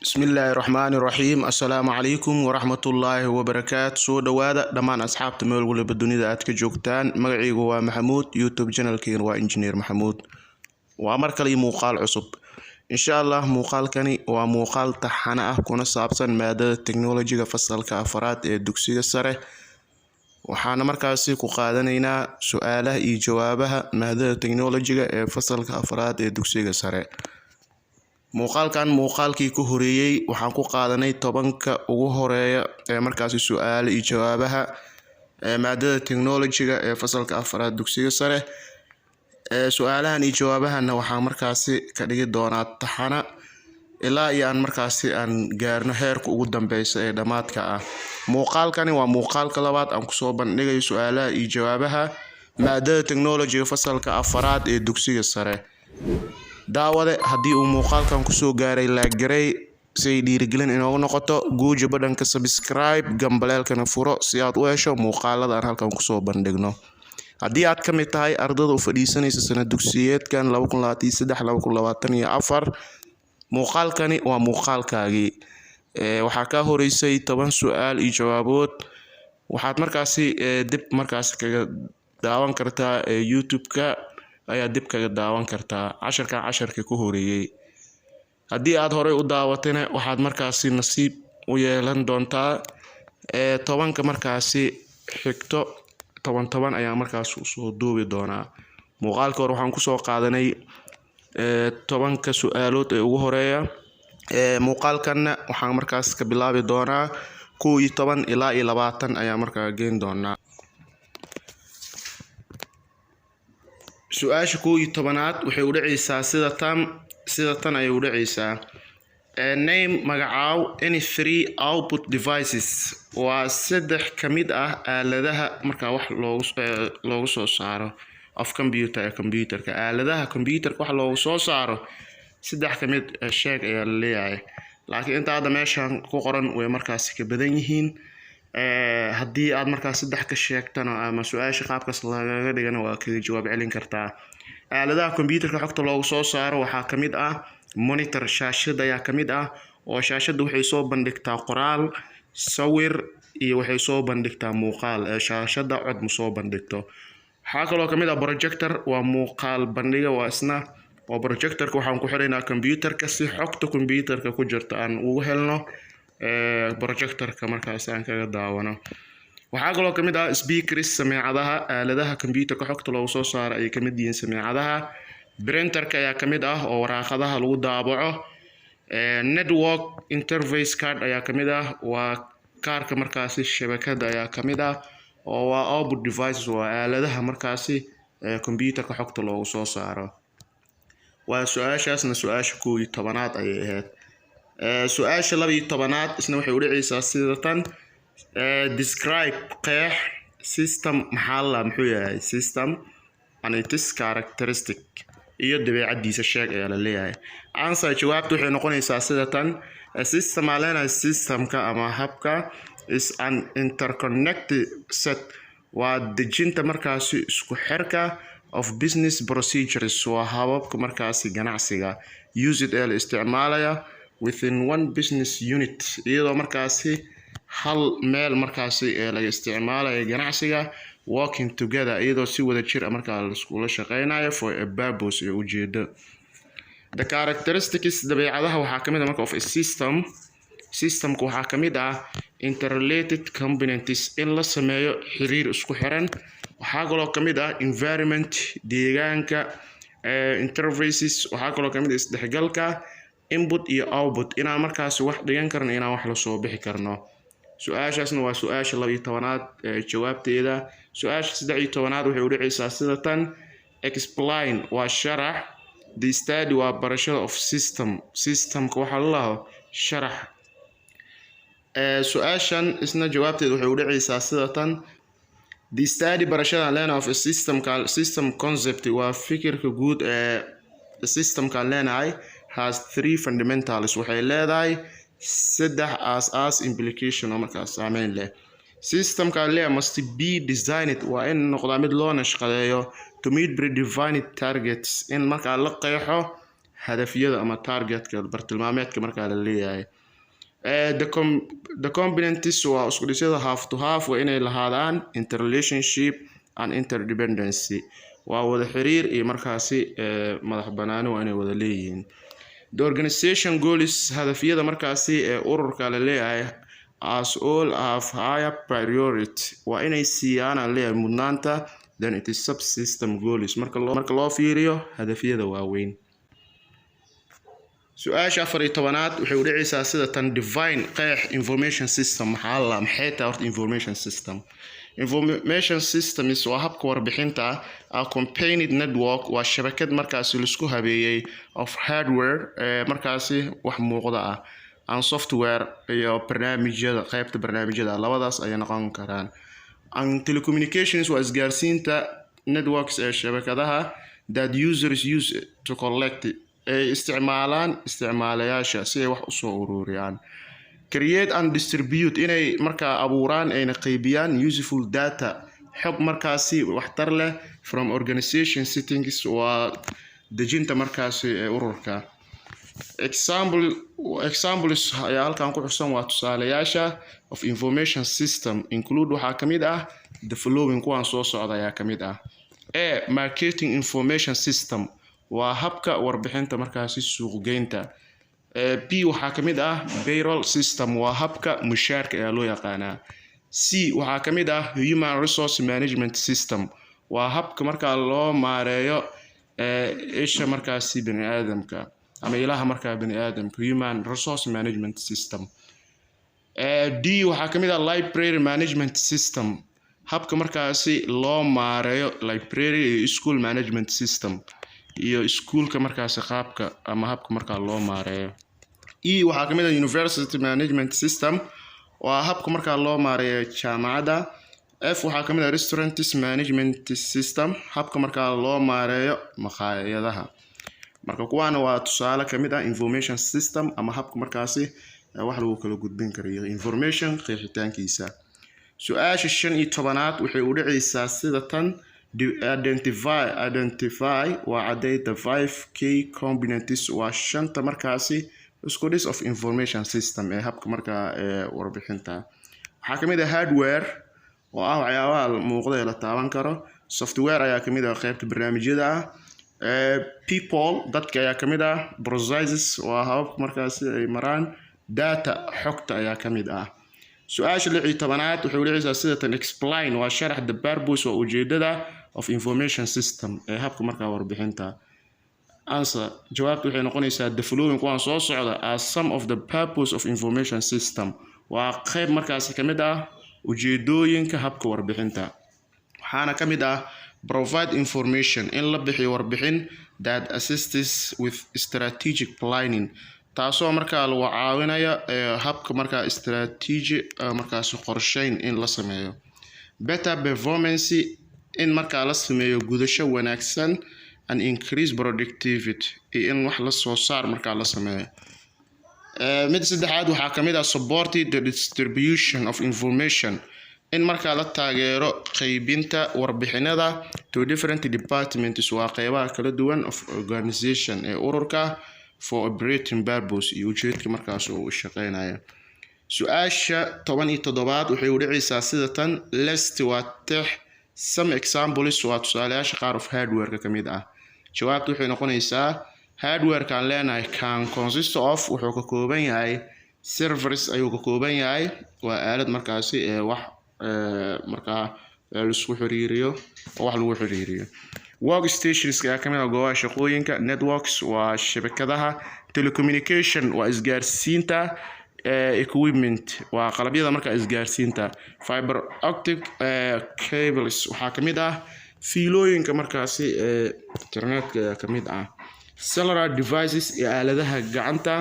Bismillaahi raxmaani raxiim. Assalaamu calaykum waraxmatullaahi wabarakaatu. Soo dhowaada dhammaan asxaabta meel waliba dunida aad ka joogtaan. Magacaygu waa Maxamuud, YouTube channelkeena waa Injineer Maxamuud. Waa mar kale iyo muuqaal cusub, insha Allah. Muuqaalkani waa muuqaal taxane ah kuna saabsan maadada technologyga, fasalka afaraad ee dugsiga sare. Waxaana markaasi ku qaadanaynaa su-aalaha iyo jawaabaha maadada technologyga ee fasalka afaraad ee dugsiga sare. Muuqaalkan muuqaalkii ku horeeyey waxaan ku qaadanay 10ka ugu horeeya ee markaasi su-aalo iyo jawaabaha ee maadada technologyga ee fasalka afaraad dugsiga sare. Su-aalahan iyo jawaabahanna waxaan markaasi ka dhigi doonaa taxana ilaa iyo aan markaasi aan gaarno heerka ugu dambeysa ee dhammaadka ah. Muuqaalkani waa muuqaalka labaad aan kusoo bandhigayo su-aalaha iyo jawaabaha maadada technologyga fasalka afaraad ee dugsiga sare. Daawade, haddii uu muuqaalkan kusoo gaaray, like garey si ay dhiirigelin inoogu noqoto. Guuja badhanka subscribe, gambaleelkana furo si aad u hesho muuqaalada aan halkan kusoo bandhigno. Haddii aad ka mid tahay ardada u fadhiisanaysa sanad dugsiyeedkan 2023, 2024, muuqaalkani waa muuqaalkaagii. Waxaa kaa horeysay 10 su-aal iyo jawaabood. Waxaad markaasi dib markaasi kaga daawan kartaa YouTube-ka, ayaa dib kaga daawan kartaa casharkan casharkii ku horeeyey. Haddii aad horey u daawatayna, waxaad markaasi nasiib u yeelan doontaa 10ka markaasi xigto. 10 10 ayaa markaas usoo duubi doonaa. Muuqaalka hore waxaan kusoo qaadanay 10ka su-aalood ee ugu horeeya. Muuqaalkanna waxaan markaas ka bilaabi doonaa 11 ilaa iyo 20 ayaa markaa geyn doonaa. Su-aasha 11aad waxay u dhacaysaa sida tan. Sida tan ayay u dhacaysaa: Name, magacaaw, any three output devices, waa saddex ka mid ah aaladaha markaa wax loogu soo saaro, of computer, ee computerka. Aaladaha computerka wax loogu soo saaro saddex ka mid sheeg ayaa la leeyahay, laakiin inta hadda meeshan ku qoran way markaasi ka badan yihiin. Haddii aad markaas saddex ka sheegtana ama su-aasha qaabkaas lagaga dhigana, waa kaga jawaab celin kartaa. Aaladaha computerka xogta loogu soo saaro waxaa ka mid ah monitor, shaashad ayaa ka mid ah, oo shaashadda waxay soo bandhigtaa qoraal, sawir iyo waxay soo bandhigtaa muuqaal. Shaashadda cod ma soo bandhigto. Waxaa kaloo kamid ah projector, waa muuqaal bandhiga, waa isna oo projectorka waxaan ku xiraynaa computerka si xogta computerka ku jirta aan ugu helno projectorka, markaas aan kaga daawano. Waxaa kaloo kamid ah speakers, sameecadaha. Aaladaha computerka xogta loogu soo saaro ayay kamid yihiin sameecadaha. Printerka ayaa kamid ah, oo waraaqadaha lagu daabaco. Network interface card ayaa kamid ah, waa kaarka markaasi shabakada ayaa kamid ah, oo waa output devices, waa aaladaha markaasi computerka xogta loogu soo saaro. Waa su-aashaasna su-aasha 11aad ayay ahayd. Su-aasha 12aad isna waxay udhacaysaa sida tan: Describe, qeex, system, maxaa la muxuu yahay system, and its characteristic, iyo dabeecadiisa sheeg ayaa la leeyahay. Answer, jawaabta waxay noqonaysaa sida tan: system aa leenahay, systemka ama habka, is an interconnected set, waa dejinta markaasi isku xirka, of business procedures, waa hababka markaasi ganacsiga, used, ee la isticmaalaya, within one business unit, iyadoo markaasi hal meel markaasi ee laga isticmaalayo ganacsiga, working together, iyadoo si wada jir markaa laiskula shaqeynayo, for a purpose, iyo ujeedo. The characteristics, dabeecadaha, waxaa kamid ah marka of a system, systemka waxaa kamid ah interrelated components, in la sameeyo xiriir isku xiran. Waxaa kaloo kamid ah environment, deegaanka, interfaces. Waxaa kaloo kamid ah isdhexgalka, input iyo output, inaan markaasi wax dhigan karno, inaan wax lasoo bixi karno. Su-aashaasna waa su-aasha 12aad jawaabteeda. Su-aasha 13aad waxay udhacaysaa sida tan: Explain, waa sharax, the study, waa barashada, of system, systemka waxaa la laho sharax. Su-aashan isna jawaabteeda waxay udhacaysaa sida tan: The study, barashada leenahay, of a system, system concept, waa fikirka guud ee systemkaan leenahay, has three fundamentals, waxay leedahay saddex aas-aas, implication, oo markaas saameyn leh. Systemka leeyahay must be designed, waa in noqdaa mid loo nashqadeeyo, to meet predefined targets, in markaa la qeexo Hadafyada ama targetka, bartilmaameedka markaa la leeyahay. The components, waa isku dhisyada, have to have, waa inay lahaadaan, interrelationship and interdependency, waa wada xiriir iyo markaasi madax banaani waa inay wada leeyihiin. The organization goals, hadafyada markaasi ee ururka la leeyahay, as all have higher priority, waa inay siiyaan aan leeyahay mudnaanta, than it is subsystem goals, marka loo fiiriyo hadafyada waaweyn. Su-aasha 14aad waxay u dhacaysaa sida tan: define, qeex, information system. Maxaa la maxay tahay horta information system? Information systems waa habka warbixinta, a combined network, waa shabakad markaasi laisku habeeyey, of hardware, ee markaasi wax muuqda ah, and software, iyo barnaamijyada, qaybta barnaamijyada, labadaas ayay noqon karaan, and telecommunications, waa isgaarsiinta, networks, ee shabakadaha, that users use to collect, ay isticmaalaan isticmaalayaasha si ay wax usoo ururiyaan, create and distribute, inay markaa abuuraan ayna qaybiyaan, useful data, xog markaasi waxtar leh, from organization settings, waa dejinta markaasi ee ururka. Examples ayaa halkan ku xusan, waa tusaalayaasha, of information system include, waxaa ka mid ah, the following, kuwan soo socda ayaa ka mid ah: A, marketing information system, waa habka warbixinta markaasi suuqgeynta. B, waxaa ka mid ah payroll system, waa habka mushaarka ayaa loo yaqaanaa. C, waxaa ka mid ah human resource management system, waa habka markaa loo maareeyo isha markaasi bani aadamka ama ilaha markaa bani aadamka, human resource management system. D, waxaa ka mid ah library management system, habka markaasi loo maareeyo library, iyo school management system, iyo iskuulka markaasi qaabka ama habka markaa loo maareeyo. E, waxaa ka mid ah university management system, waa habka markaa loo maareeyo jaamacadda. F, waxaa ka mid ah restaurants management system, habka markaa loo maareeyo maqaayadaha. Marka kuwaana waa tusaale kamid ah information system ama habka markaasi wax lagu kala gudbin karayo information qeexitaankiisa. Su-aasha 15aad waxay u dhacaysaa sida tan: identify, waa cadday, the five key components, waa shanta markaasi isku dhis, of information system, ee habka markaa ee warbixinta. Waxaa kamid ah hardware, oo ah waxyaabaha muuqda ee la taaban karo. Software ayaa kamid ah, qeybta barnaamijyada ah. People, dadka ayaa kamid ah. Processes, waa hababka markaasi ay maraan. Data, xogta ayaa kamid ah. Su-aasha 16aad waxay u dhacaysaa sida tan: explain, waa sharax, the purpose, waa ujeedada, of information system, ee habka markaa warbixinta. Answer, jawaabta waxay noqonaysaa: the following, kuwaan soo socda, are some of the purpose of information system, waa qeyb markaasi kamid ah ujeedooyinka habka warbixinta. Waxaana kamid ah provide information, in la bixiyo warbixin, that assists with strategic planning, taasoo markaa lagu caawinayo habka markaa strategy markaasi qorsheyn in la sameeyo, better performance, in markaa la sameeyo gudasho wanaagsan, and increase productivity, iyo in wax la soo saar markaa la sameeyo. Mid saddexaad waxaa kamid ah support the distribution of information, in markaa la taageero qeybinta warbixinada, to different departments, waa qeybaha kala duwan, of organization, ee ururka, for operating purpose, iyo ujeedka markaas uu shaqeynayo. Su-aasha 17aad waxay u dhacaysaa sida tan: list, waa tix, some examples, waa tusaalayaasha qaar, of hardwareka ka mid ah. Jawaabta waxay noqonaysaa: hardwarekaan leenahay can consist of, wuxuu ka kooban yahay, servers ayuu ka kooban yahay, waa aalad markaasi ee wax markaa laisku xiriiriyo oo wax lagu xiriiriyo. Workstations ayaa kamid ah, goobaha shaqooyinka. Networks waa shabakadaha. Telecommunication waa isgaarsiinta. Equipment waa qalabyada markaa isgaarsiinta. Fiber optic cables waxaa kamid ah fiilooyinka markaasi ee internetka ayaa kamid ah. Cellular devices iyo aaladaha gacanta.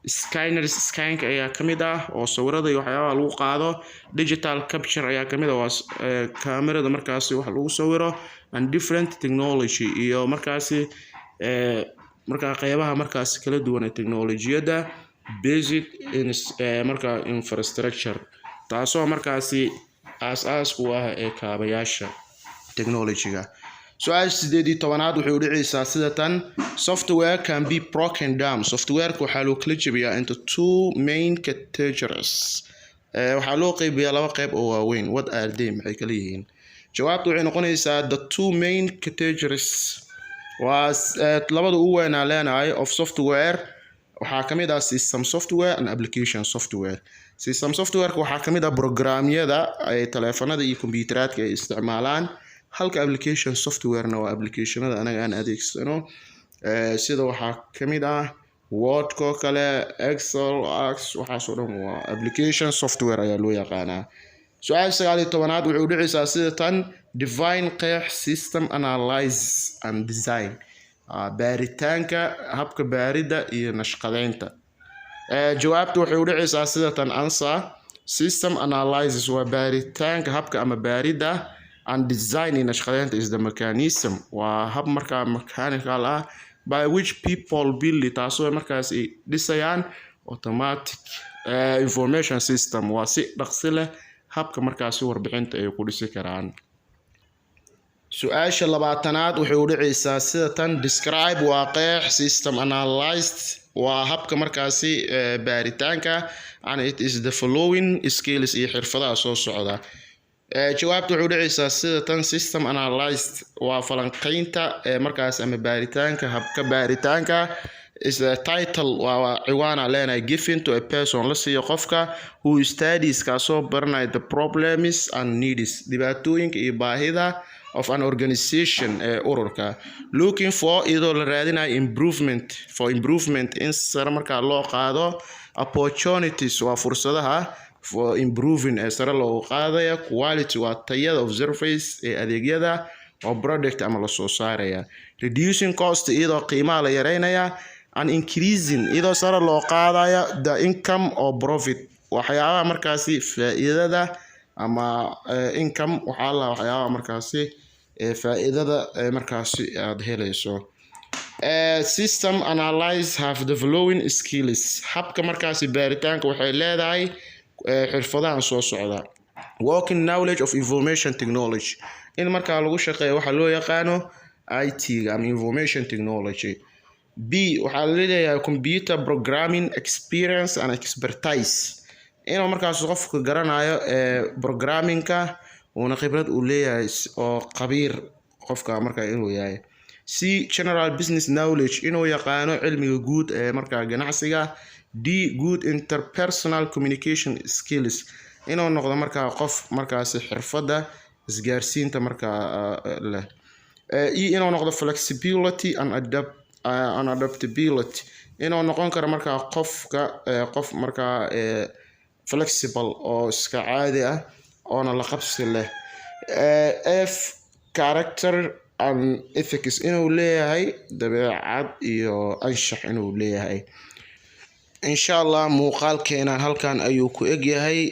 Scanners, scanka ayaa kamid ah, oo sawirada iyo waxyaabaha lagu qaado. Digital capture ayaa kamid ah, waa kaamirada markaasi wax lagu sawiro. And different technology, iyo markaasi markaa qeybaha markaasi kala duwan ee technologiyadda basic markaa infrastructure, taasoo markaasi aas-aas u ah ee kaabayaasha technology-ga. Su-aasha 18aad waxay u dhicaysaa sida tan: software can be broken down, softwareka waxaa loo kala jebiyaa, into two main categories, waxaa loo qeybiyaa laba qeyb oo waaweyn. What are they? Maxay kala yihiin? Jawaabta waxay noqonaysaa: the two main categories, waa labada ugu weynaa leenahay, of software waxaa kamid ah system software and application software. System softwareka waxaa kamid ah programyada ay taleefanada iyo kombiyuuteraadka ay isticmaalaan, halka application softwarena waa applicationada anaga aan adeegsano, sida waxaa kamid ah Wordko kale, Excel, Access, waxaasoo dhan waa application software ayaa loo yaqaanaa. Su-aasha 19aad wuxuu dhicaysaa sida tan: define, qeex, system analysis and design, baaritaanka, habka baaridda iyo nashqadeynta. Jawaabta waxay u dhicaysaa sida tan: answer, system analysis waa baaritaanka habka ama baaridda, and design iyo nashqadeynta, is the mechanism, waa hab markaa mechanical ah, by which people build, taasoo markaas ay dhisayaan, automatic information system, waa si dhaqsi leh habka markaasi warbixinta ay ku dhisi karaan. Su-aasha 20aad waxay u dhicaysaa sida tan: describe, waa qeex, system analyst, waa habka markaasi baaritaanka, and it is the following skills, iyo xirfadaha soo socda. Jawaabta waxay u dhicaysaa sida tan: system analyst waa falanqeynta markaas ama baaritaanka, habka baaritaanka, is a title, waa ciwaana leenahay, given to a person, la siiyo qofka, who studies, kaasoo baranaya, the problems and needs, dhibaatooyinka iyo baahida, of an organization, ee ururka, looking for, iyadoo la raadinayo, improvement, for improvement, in sare markaa loo qaado, opportunities, waa fursadaha, for improving, ee sare loogu qaadaya, quality, waa tayada, of service, ee adeegyada, oo product ama lasoo saaraya, reducing cost, iyadoo qiimaha la yareynaya, and increasing, iyadoo sare loo qaadaya, the income or profit, waxyaabaha markaasi faa'iidada ama income waxaa la waxyaabaha markaasi faa'iidada markaasi aada helayso. System analyze have the following skills, habka markaasi baaritaanka waxay leedahay xirfadahan soo socda: working knowledge of information technology, in markaa lagu shaqeeyo waxaa loo yaqaano IT-ga ama information technology. B, waxaa laleeyahay computer programming experience and expertise, inuu markaas qofka garanayo programmingka uuna khibrad uu leeyahay oo khabiir qofka markaa inuu yahay. C, general business knowledge, inuu yaqaano cilmiga guud ee markaa ganacsiga. D, good interpersonal communication skills, inuu noqdo markaa qof markaasi xirfadda isgaarsiinta markaa leh. E, inuu noqdo flexibility and adaptability, inuu noqon karo markaa qofka qof markaa flexible oo iska caadi ah oona la qabsi leh. F, character and ethics, inuu leeyahay dabeecad iyo anshax inuu leeyahay. Insha Allah muuqaalkeenan halkan ayuu ku egyahay.